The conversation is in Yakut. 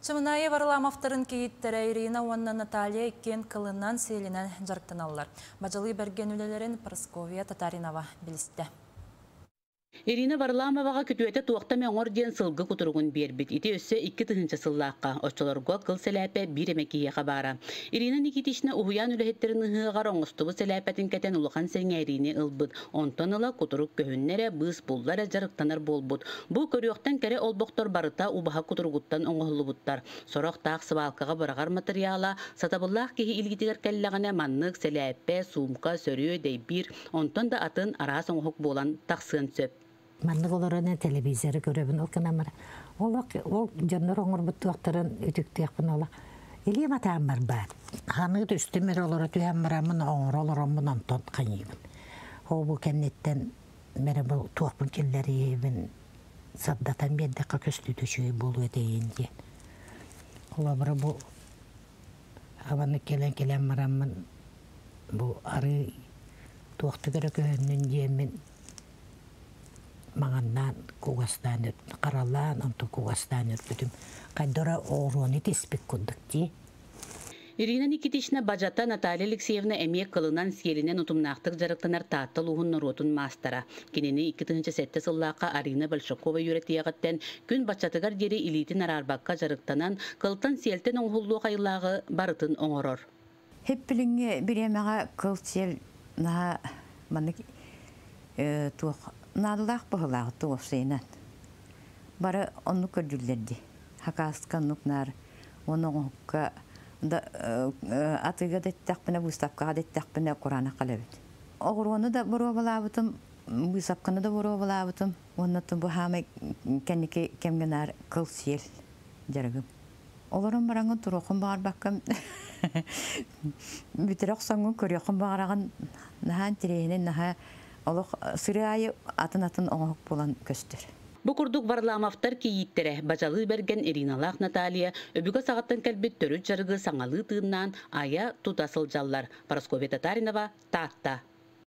Чымынаайы Варламовтарын кийииттэрэ Ирина уонна Наталья иккиэн кылынан-сиэлинэн дьарыктаналлар. Бадьалыы бэргэн үлэлэрин Прасковья Татаринова билистэ. Ирина Варламоваҕа күтүөтэ туохта эмэ оҥор диэн сылгы кутуругун биэрбит. Ити өссө 2000 сыллаахха, оччолорго кыл сэлээпэ биир эмэ киһиэхэ баара. Ирина Никитична уһуйаан үлэһиттэрин ыһыаҕар оҥостубут сэлээпэтин кэтэн улахан сэҥээриини ылбыт. Онтон ыла кутурук көһүннэ эрэ, быыс булла эрэ дьарыктанар буолбут. Бу көрүөхтэн кэрэ олбохтор барыта убаһа кутуругуттан оҥоһуллубуттар. Сорох таах сыбаалкаҕа быраҕар матырыйаала сатабыллаах киһи илиитигэр кэллэҕинэ маннык сэлээппэ, суумка, сөрүө, дэйбиир, онтон да атын араас оҥоһук буолан тахсыан сөп. Маннык олорон телевизоры көрөбүн, ол гынан баран олох ол дьоннор оҥорбут туохтарын үтүктүөхпүн олох илиим атааммар баар. Ханыы түстүм эрэ олоро түһэн бараммын оҥоро олороммун онтон хайыыбын. Ол бу кэнниттэн мэрэ бу туохпун киллэриибин сырдатан биэрдэххэ көстүүтэ үчүгэй буолуо этэйин диэн. Холобура бу абаны кэлэн-кэлэн бараммын бу арыы туохтук эрэ көһүннүн диэммин маҥаннаан кугастаан харалаан онтон кугастаан өрбүтүм хайдара оҕуруону тиспит курдук дии. Ирина Никитична бажата Наталья Алексеевна эмиэ кылынан-сиэлинэн утумнаахтык дьарыктанар Таатта улууһун норуотун маастара. Кинини 2007 сыллаахха Арина Большакова үөрэтиэҕиттэн күн баччатыгар диэри илиитин араарбакка дьарыктанан, кылтан-сиэлтэн оҥоһуллуох айылааҕы барытын оҥорор. Хеппилиҥҥи бириэмэҕэ кыл-сиэл наһаа маннык туох наадалаах быһыылаах туох Бары оннук көрдүүллэр дии. Хакаска оннук наар уонна оҥоһукка да атыыга да эттэхпинэ, быыстапкаҕа да эттэхпинэ кураанах эбит. Оҕуруону да боруобалаабытым, быысапканы да боруобалаабытым уонна бу хаамай кэнники кэмҥэ наар кыл-сиэл дьарыгым. Олорон бараҥҥын туруоххун баҕарбаккын бүтэрэ охсоҥҥун көрүөххүн баҕараҕын наһаа интэриэһинэй наһаа олох сырыы аайы атын-атын оҥоһук буолан көстөр. Бу курдук Варламовтар кийииттэрэ Бадьалыы Бэргэн Ириналаах Наталья өбүгэ саҕаттан кэлбит төрүт дьарыгы саҥалыы тыыннаан айа тута сылдьаллар. Парасковья Татаринова, Таатта.